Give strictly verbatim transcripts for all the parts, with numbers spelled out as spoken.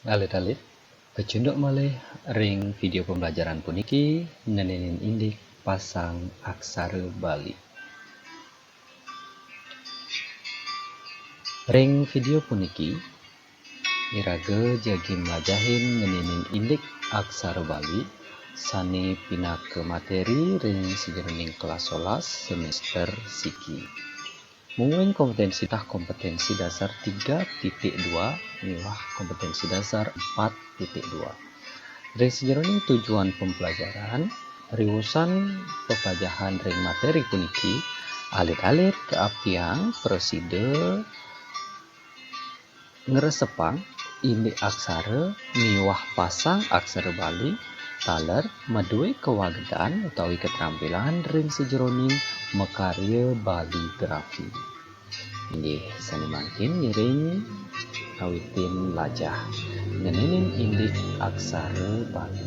Alit-alit, kecunduk malih ring video pembelajaran puniki ngenenin indik pasang aksara Bali. Ring video puniki, iraga jagi mlajahin ngenenin indik aksara Bali sane pinaka materi ring sajeroning kelas solas semester siki. Mungguing kompetensi tah kompetensi dasar tiga titik dua miwah kompetensi dasar empat titik dua. Ring sajeroning tujuan pembelajaran, riusan pepajahan ring materi puniki, alit-alit kaapiang prasida ngresepang indik aksara miwah pasang aksara Bali taler madue kawagedan utawi katrampilan ring sajeroning makarya baligrafi. Inggih, sane mangkin ngiring kawitin lajah ngenenin indik aksara Bali.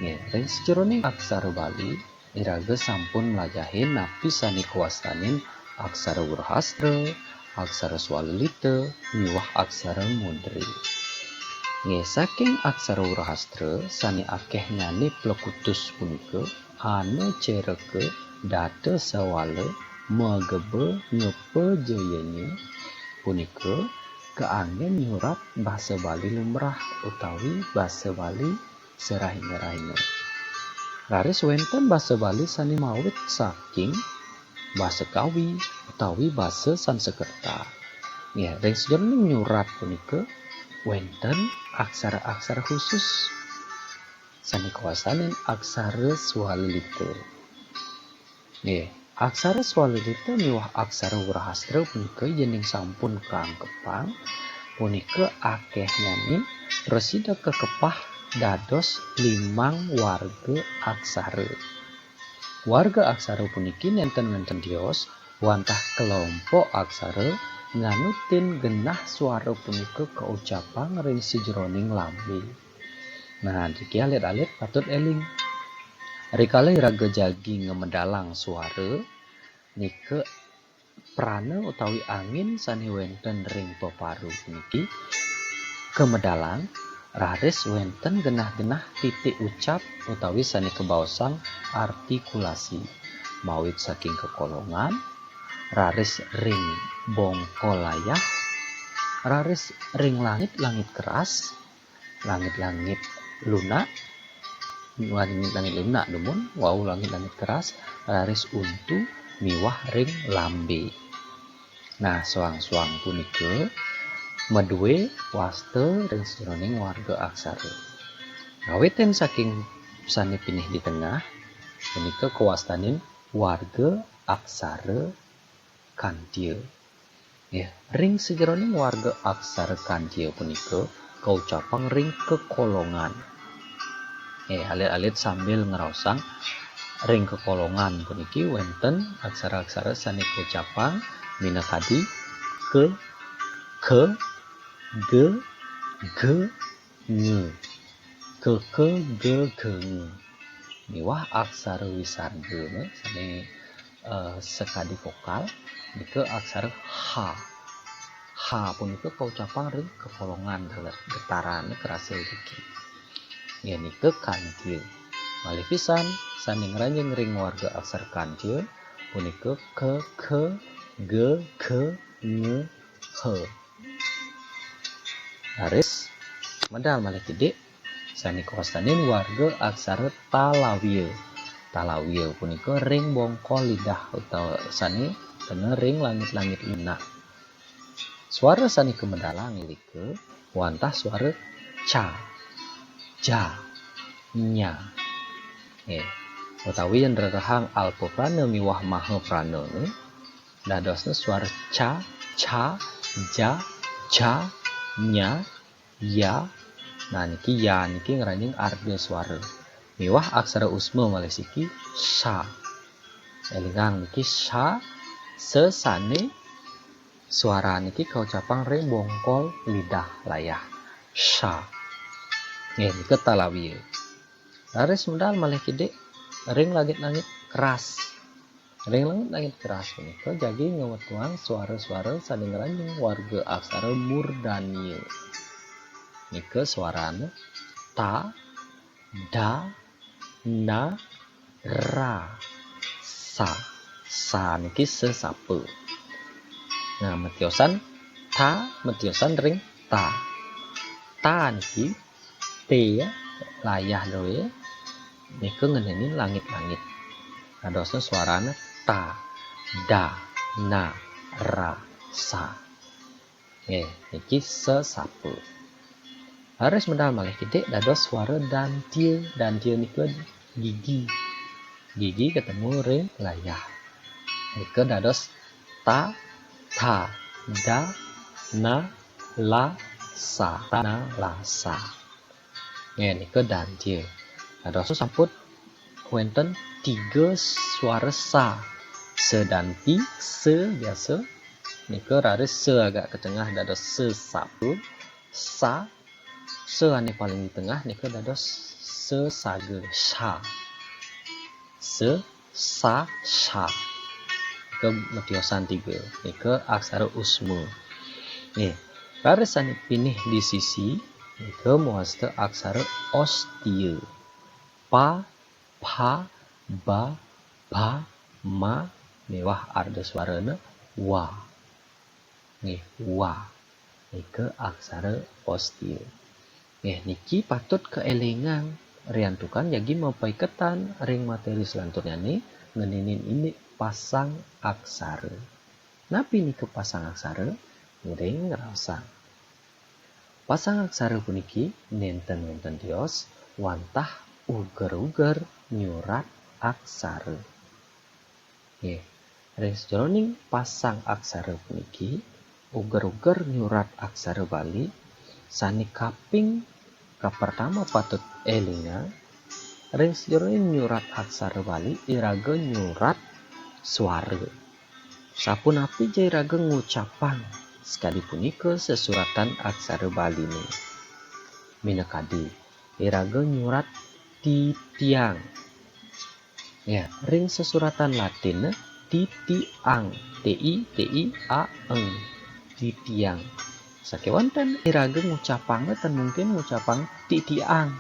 Nggih, ring sajeroning aksara Bali, iraga sampun mlajahin napi sane kawastanin aksara Wrahastra, aksara Swalalita, miwah aksara Mudra. Nggih, saking aksara Wrahastra sane akehnyane plekutus punika, Ana Ceraka, Data Sawala, Mageba, Ngepa Jayanya punika kaanggen nyurat basa Bali lumrah utawi basa Bali sarahina-rahina. Raris wenten basa Bali sane mawit saking basa Kawi utawi basa Sanskerta. Nggih, ring sajeroning nyurat punika wenten aksara-aksara khusus sane kawastanin aksara Swalalita. Nggih, aksara Swalalita miwah aksara Wrahastra punika yening sampun kaangkepang, punika akehnyane prasida kakepah dados limang warga aksara. Warga aksara puniki nenten-nenten tios wantah kelompok aksara nganutin genah swara punika kaucapang ring sajeroning lambe. Nah, niki alit-alit patut eling. Rikala iraga jagi ngamedalang swara, nika prana utawi angin sane wenten ring peparu puniki kamedalang, raris wenten genah-genah titik ucap utawi sane kabaosang artikulasi, mawit saking kekolongan, raris ring bongkol layah, raris ring langit-langit keras, langit-langit lunak, langit-langit lunak dumun, wau langit-langit keras, raris untu miwah ring lambe. Nah, soang-soang punika madue wasta ring sajeroning warga aksara. Kawitin saking sane pinih di tengah, punika kawastanin warga aksara Kantia. Nggih, ring sajeroning warga aksara Kantia punika kaucapang ring kekolongan. Nggih, alit-alit sambil ngraosang ring kekolongan puniki wenten aksara-aksara sane kaucapang minakadi ke, ke, ge, ge, nge. Ke, ke, ge, ge, nge. Miwah aksara wisarga, nggih, sane eh, sekadi vokal, nika aksara ha. Ha punika kaucapang ring kekolongan taler, getarane kerasa iriki. Nggih, nika Kantia. Malih pisan, sane ngranjing ring warga aksara Kantia punika ke, ke, ge, ge, nge, he. Raris, medal malih kidik, sane kawastanin warga aksara Talawia. Talawia punika ring bongkol lidah utawi sane kena ring langit-langit lunak. Swara sane kamedalang irika wantah swara ca, ja, nya. Nggih. Utawi yen rerehang alpa prana miwah maha prana, dadosna swara ca, cha, ja, ja, nya, ya. Nah, niki ya niki ngranjing arda swara. Miwah aksara usma malih siki sa. Elingang niki sa, sesane swara niki kaucapang ring bongkol lidah layah. Sa. Nggih, nika Talawia. Raris medal malih kidik ring langit-langit keras. Ring langit-langit keras punika jagi ngwetuang swara-swara sane ngranjing warga aksara Murdania. Nika suarane ta, da, na, ra, sa. Sa niki sesapa. Nah, matiosan ta, matiosan ring ta. Ta niki te, layah due, nika ngenenin langit-langit. Dadosne suarane ta, da, na, ra, sa. Nggih, niki sesapa. Raris medal malih kidik dados suara dantia. Dantia nika gigi. Gigi ketemu ring layah. Nika dados ta, tha, da, na, la, sa. Ta, na, la, sa. Nggih, nika dantia. Dados sampun wenten tiga suara sa. Sedanti, se biasa. Nika raris se agak ke tengah dados sesapa. Sa, se ane paling tengah nika dados sesaga, sha. Se, sa, sha. Nika matiosan tiga. Nika aksara usma. Nggih, raris sane pinih di sisi nika mawasta aksara ostia. Pa, pha, ba, bha, ma miwah ardaswarane wa. Nggih, wa. Nika aksara ostia. Nggih, niki patut kaelingang riantukan jagi mapaiketan ring materi selanturnyane ngenenin indik pasang aksara. Napi nika pasang aksara? Ngiring ngraosang. Pasang aksara puniki nenten wenten tios wantah uger-uger nyurat aksara. Nggih, ring sajeroning pasang aksara puniki, uger-uger nyurat aksara Bali, sane kaping kapertama patut elingang, ring sajeroning nyurat aksara Bali, iraga nyurat suara. Sapunapi ja iraga ngucapang sakadi punika sesuratan aksara Baline? Minakadi, iraga nyurat titiang. Ya, ring sesuratan Latin titiang, T I T I A N, titiang. Sakewanten iraga ngucapanga ten mungkin ngucapang titiang.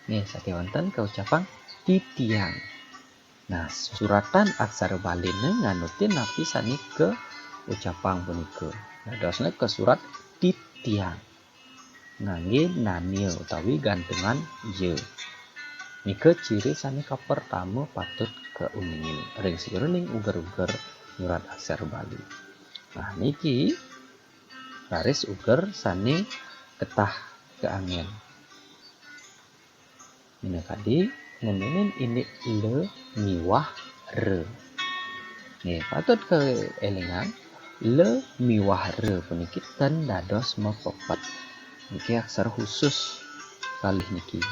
Nggih, sakewanten kaucapang titiang. Nah, suratan aksara Baline nganutin napi sane kaucapang punika. Dadosne kasurat titiang. Ngangge nania utawi gantungan ya. Nika ciri sane kapertama patut kauningin ring sajeroning uger-uger nyurat aksara Bali. Nah, niki raris uger sane ketah kaangen. Minakadi ngenenin indik la miwah ra. Nggih, patut kaelingang, la miwah ra puniki ten dados mapepet. Niki aksara khusus kalih niki.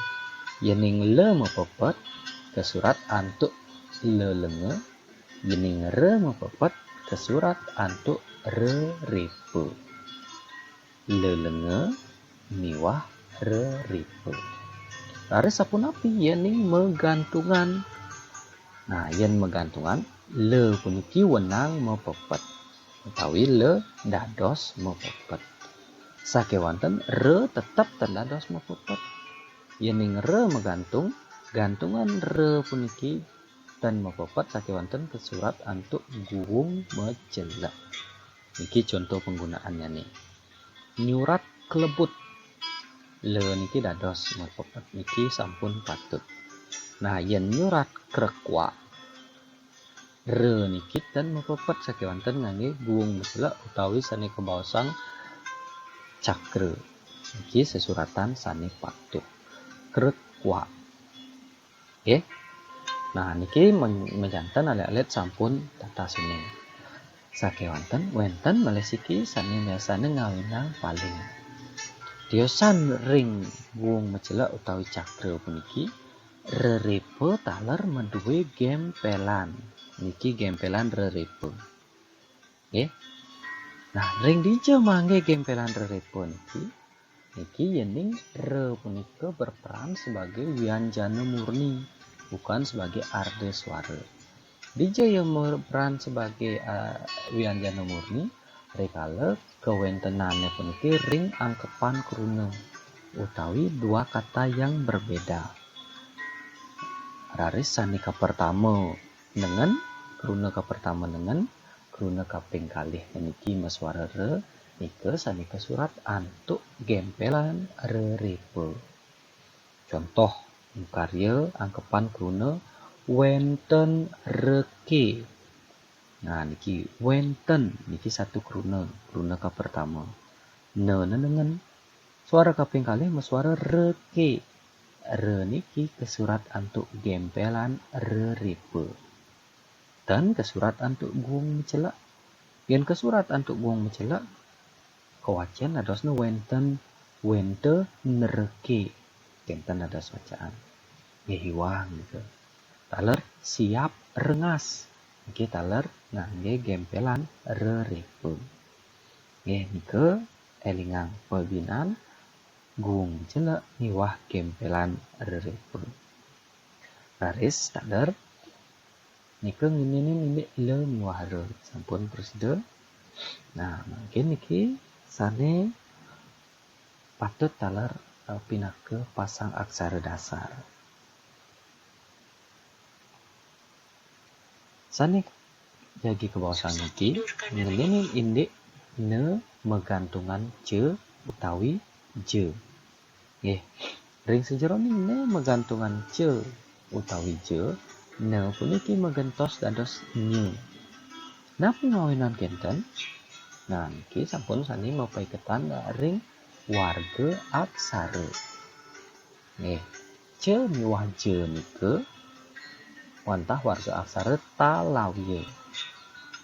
Yening la mapepet, kasurat antuk la lenga, yening ra mapepet, kasurat antuk ra repa. La lenga miwah ra repa. Raris sapunapi yening magantungan? Nah, yen magantungan, la puniki wenang mapepet, utawi la dados mapepet. Sakewanten ra tetep ten dados mapepet. Yening ra magantung, gantungan ra puniki ten mapepet sakewanten kasurat antuk guung macelek. Niki conto panggunaannyane. Nyurat klebut. La niki dados mapepet niki sampun patut. Nah, yen nyurat krekwak, ra niki ten mapepet sakewanten ngangge guung macelek utawi sane kabaosang cakra. Niki sesuratan sane patut. Krekwak. Nggih. Nah, niki men-, majanten alit-alit sampun tatas uning. Sakewanten wenten malih siki sane miasane ngawinang paling. Tiosan ring guung macelek utawi cakra puniki, rerepa taler madue gempelan. Niki gempelan rerepa. Nggih. Nah, ring dija mangke gempelan rerepa niki? Niki yening ra punika berperan sebagai wianjana murni, bukan sebagai arda suara. Dija ia berperan sebagai, eh, wianjana murni, rikala kawentenane puniki ring angkepan kruna. utawi dua kata yang berbeda. Raris sane kapertama nengen, kruna kapertama nengen, kruna kaping kalih puniki masuara re, nika sane kasurat antuk gempelan rerepa. Contoh, karya angkepan kruna wenten reke. Nah, niki wenten, niki satu kruna, kruna kapertama. Ne nengen. Suara kaping kalih masuara reke. Re niki kasurat antuk gempelan rerepa. Ten kasurat antuk gung mecelek. Yen kasurat antuk gung mecelek, kawacen dadosne wenten, wente nereke. Kenten dados wacaan. Nggih iwang nika. Taler siap rengas. Nggih taler ngangge gempelan rerepa. Nggih nika elingang pabinan gung mecelek miwah gempelan rerepa. Raris taler nika ngeninin indik le miwah re. Sampun prasida. Nah, mangkin niki sane patut taler, eh, pinaka pasang aksara dasar. Sane jagi kabaosang niki ngeninin indik ne magantungan ce utawi je. Nggih, ring sajeroning ne magantungan ce utawi je, ne puniki magentos dados nye. Napi mawinan kenten? Nah, niki sampun sane mapaiketan ring warga aksara. Nggih, ce miwah je nika wantah warga aksara talawya.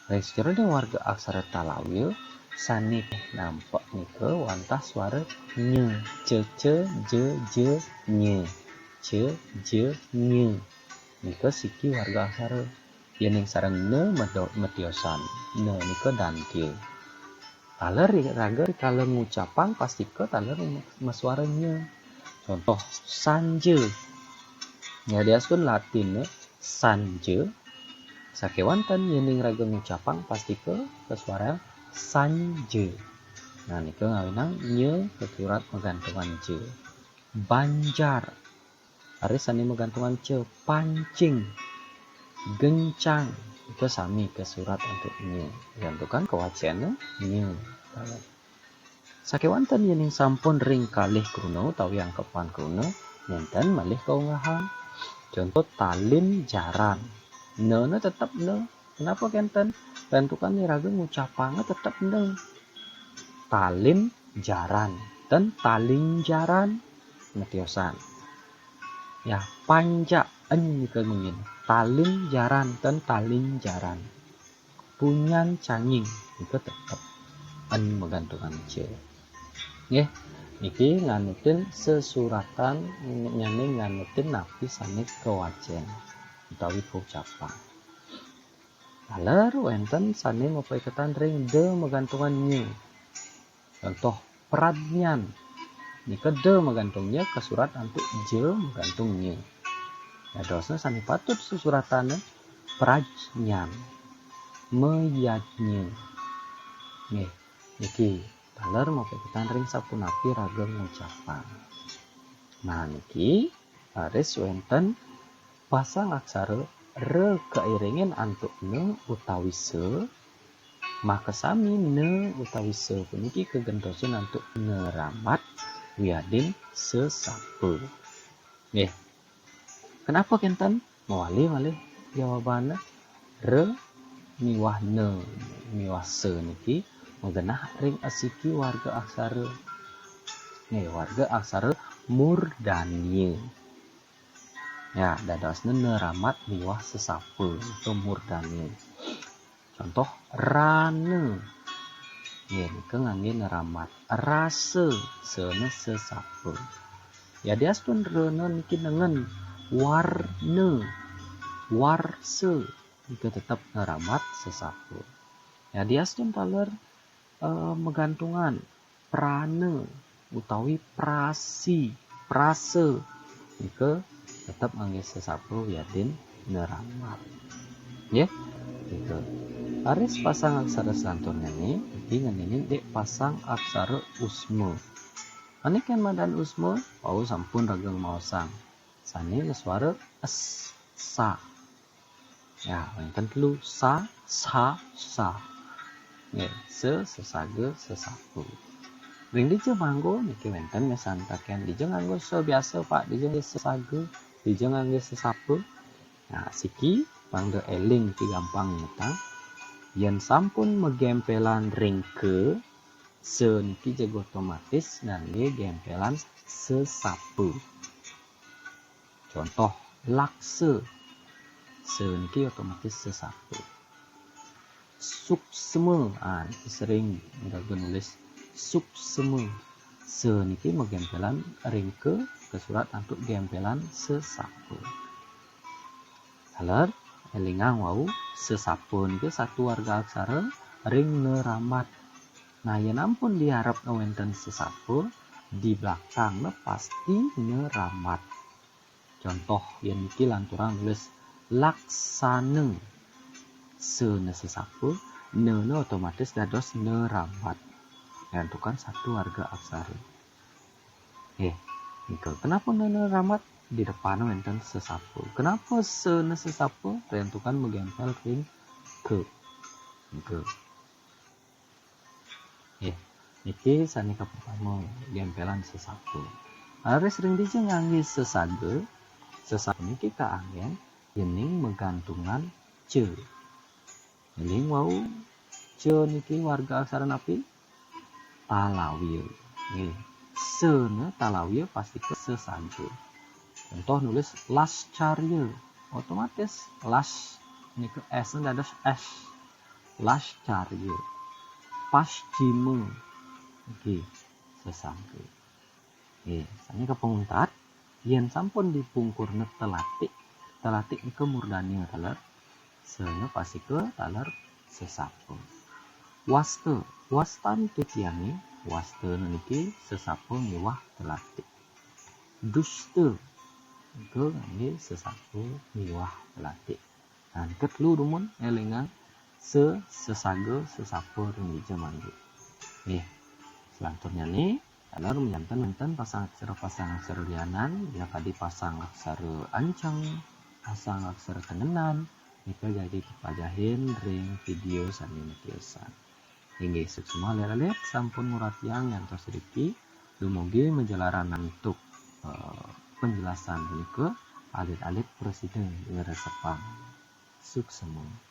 Ring sajeroning warga aksara talawya sane nampek nika wantah suara nye, ce, ce, je, je, nye. Ce, je, nye. Nika siki warga aksara. Yening sareng ne medo-, metiosan. Ne nika dantia. Taler ri-, raga rikala ngucapang pastika taler masuara nye. Contoh, sanja. Yadiastun Latinne sanja, sakewanten yening raga ngucapang pastika kasuarayang sanja. Nah, nika ngawinang nye kasurat magantungan je. Banjar. Raris sane magantungan ce, pancing, gencang, nika sami kasurat antuk nye. Gantukan kawacene nye. Sakewanten yening sampun ring kalih kruna utawi angkepan kruna, nenten malih kaunggahang. Contoh, talin jaran. Ne, ne tetep ne. Kenapa kenten? Gantukan iraga ngucapanga tetep ne. Talin jaran, ten talinjaran, ngetiosan. Ya, panjak, en nika munyin. Talinjaran, ten talinjaran. Punyan canging, nika tetep en magantungan ce. Nggih, niki nganutin sesuratan, nyane nganutin napi sane kawacen utawi kaucapang. Taler wenten sane mapaiketan ring de magantungan nye. Contoh, pradnyan. Nika de magantung nye kasurat antuk je magantung nye. Dadosne sane patut sesuratane prajnyan. Meyadnya. Nggih, niki taler mapaiketan ring sapunapi raga ngucapang. Nah, niki raris wenten pasang aksara re kairingin antuk ne utawi se, makasami ne utawi se puniki kagentosin antuk neramat wiadin sesapa. Nggih. Kenapa kenten? Mawali malih jawabane re miwah ne miwah se niki magenah ring asiki warga aksara. Nggih, warga aksara murdania. Ya, dadosne neramat miwah sesapa, nika murdania. Contoh, rana. Nggih, nika ngangge neramat. Rasa, sene sesapa. Yadiastun rana niki nengen. Warna. Warsa, nika tetep neramat sesapa. Yadiastun taler, eh, magantungan. Prana utawi prasi, prasa. Nika tetep ngangge sesapa wiadin neramat. Nggih, nika. Raris pasang aksara selanturnyane, niki ngeninin dik pasang aksara usma. Sané kén madan usma, wau sampun raga maosang. Sané masuara s, sa. Ya, wénten telu, sa, sa, sa. Nggih, se, sesaga, sesapa. Ring dija manggo niki wénten misantaken, dija nganggo se biasa, Pak, dija nganggo sesaga, dija nganggo sesapa. Nah, siki mangda éling niki gampang ngetang. Yén sampun magempelan ring ke, se niki jaga otomatis nganggé gempelan sesapa. Contoh, laksa. Se niki otomatis sesapa. Suksma. Ah, niki sering raga nulis suksma. Se niki magempelan ring ke, kasurat antuk gempelan sesapa. Taler, élingang wau, sesapa niki satu warga aksara ring ne rambat. Nah, yén ampun diarep wénten sesapa, di belakangnya pasti ne rambat. Contoh, yén niki lanturang nulis laksana. Se ne sesapa, ne ne otomatis dados ne rambat. Ngantukan satu warga aksara. Eh, nika. Kenapa ne ne rambat? Di depan wénten sesapa. Kenapa se ne sesapa? Rentukan magempel ring ke. Nika. Nggih, niki sané kapertama, gempelan sesapa. Raris ring dija nganggé sesaga, sesapa niki kaanggén yéning magantungan ca. Éling wau, ca niki warga aksara napi? Talawya. Nggih, se ne talawya pastika sesaga. Contoh nulis lascarya. Otomatis las nika S ne dados S. Lascarya. Paschima. Nggih, sesaga. Nggih, sané kapanguntat, yén sampun dipungkurna telatik, telatik nika murdania taler, se ne pastika taler sesapa. Wasta, wastan titiangé, wasta niki sesapa miwah telatik. Dusta, nika nganggé sesapa miwah telatik. Nah, nika telu dumun élingang se, sesaga, sesapa ring dija manggi. Nggih. Selanturnyané, taler majanten wénten pasang aksara-pasang aksara lianan, minakadi pasang aksara anceng, pasang aksara tengenan, nika jagi kapajahin ring vidéo sané matiosan. Inggih, suksma alit-alit sampun nguratiang ngantos riki, dumugi majalaran antuk, eh, penjelasan punika, alit-alit prasida ngresepang. Suksma.